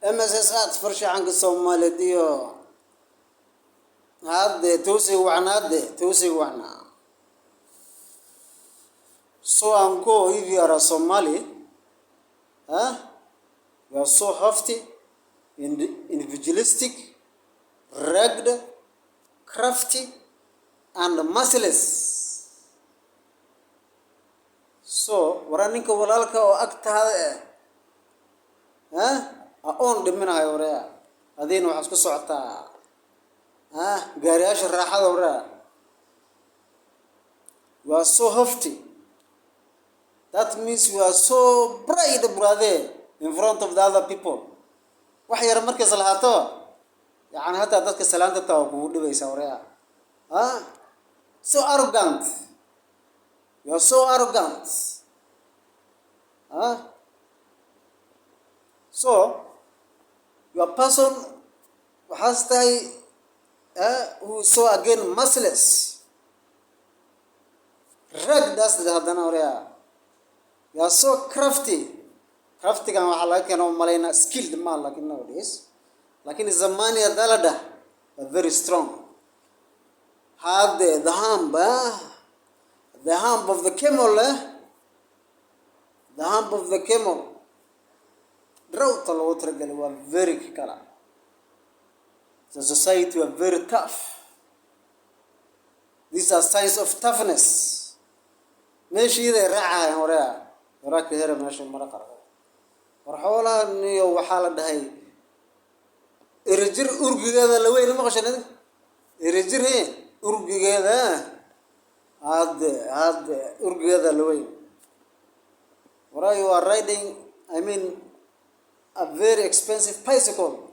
MSS Art farshaxanka Soomaaliyeed iyo hadde toosi wacnaade toosi wacnaa. So anko, if you are a Somali, huh? You are so hefty, individualistic, rugged, crafty, and merciless. So waraa ninka walaalka oo agtaada ah oon dhiminayo waraa, adiina waxaad isku socotaa gaariyaasha raaxada waraa. You are so hefty. That means you are so bright, brother, in front of the other people. Wax yar markays lahaato, yani hataa dadka salaanta taa waa kugu dhibaysaa waraa. So arrogant. You are so arrogant, huh? So your person waxaas tahay who is so again merciless, ragdaas haddana waraa. You are so crafty. Craftygan waxaa laga keena umalaynaa skilled ma, lakin nowadays, lakin zamani haddaa la dhah are very strong. Hadde the hump, the hump of the camel, the hump of the camel droughta loogu talagalay waa very kala. The society were very tough. These are signs of toughness. Meeshiiday raacayaan horea horaa ka hera meesha mara qarqo war xoolahan iyo waxaa la dhahay erejir urgigeeda la weyn maqashan idin erejir he urgigeeda hadde hadde urgigeeda la weyn. Waraa, you are riding, I mean, a very expensive bicycle.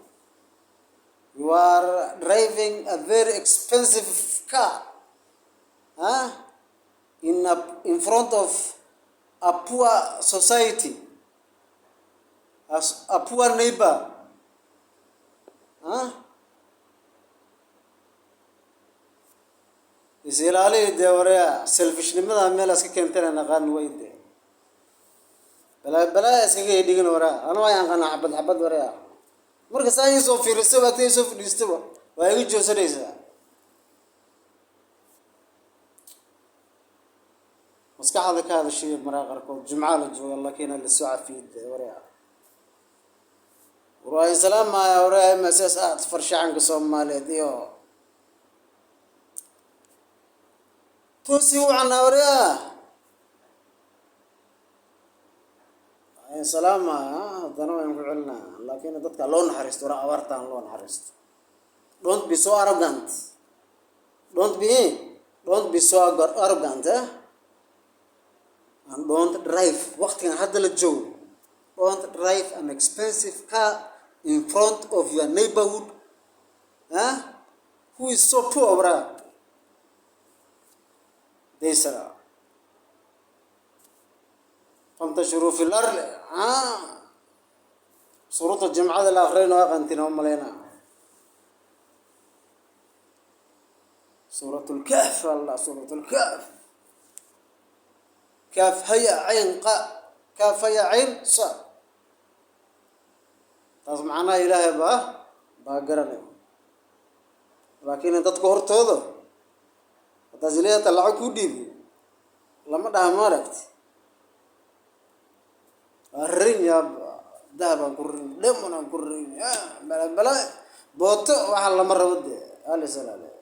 You are driving a very expensive car, huh? In front of a poor society, as a poor neighbor, huh? Is ilaali dee wareya, selfishnimada meel iska keentana naqaan way dee balaa balaa iskaga dhigin waraa. Ana waa aqaana xabad xabad wareya. Marka saa ii soo fiirisaba, agta ii soo fadhiistaba, waa iga joogsanaysaa. Maskaxda ka hadashay maraa qaarkood. Jumca la jooga, laakiin lasoo cafiyey dee wareya. War salaamaya wareya, MSS Art farshaxanka Soomaaliyeed iyo toosi wacnaa wareya. Salaamaya haddana waan ku celinaa, laakiin dadka loo naxariisto wara, abaartaan loo naxariisto. Don't be so arrogant. Don't be so arrogant, eh? And don't drive waqtigan hadda la joogo, don't drive an expensive car in front of your neighborhood, huh? Who is so poor, bra daysara fantashiruu fi lardi. Suuradda jimcada la akhriyayno aqantina u malaynaa suurat lkahf alla suurat lkahf kaaf haya cayn qa kaaf haya cayn sa. Taas macnaha Ilaahay baa garanay, laakiin dadka hortooda haddaas ilaahay lacag kuu dhiibi lama dhaha, maaragti rin yaa dahab aan ku rin, lemon aan ku rin, bala bala booto waxa lama rabo dee alisalaale.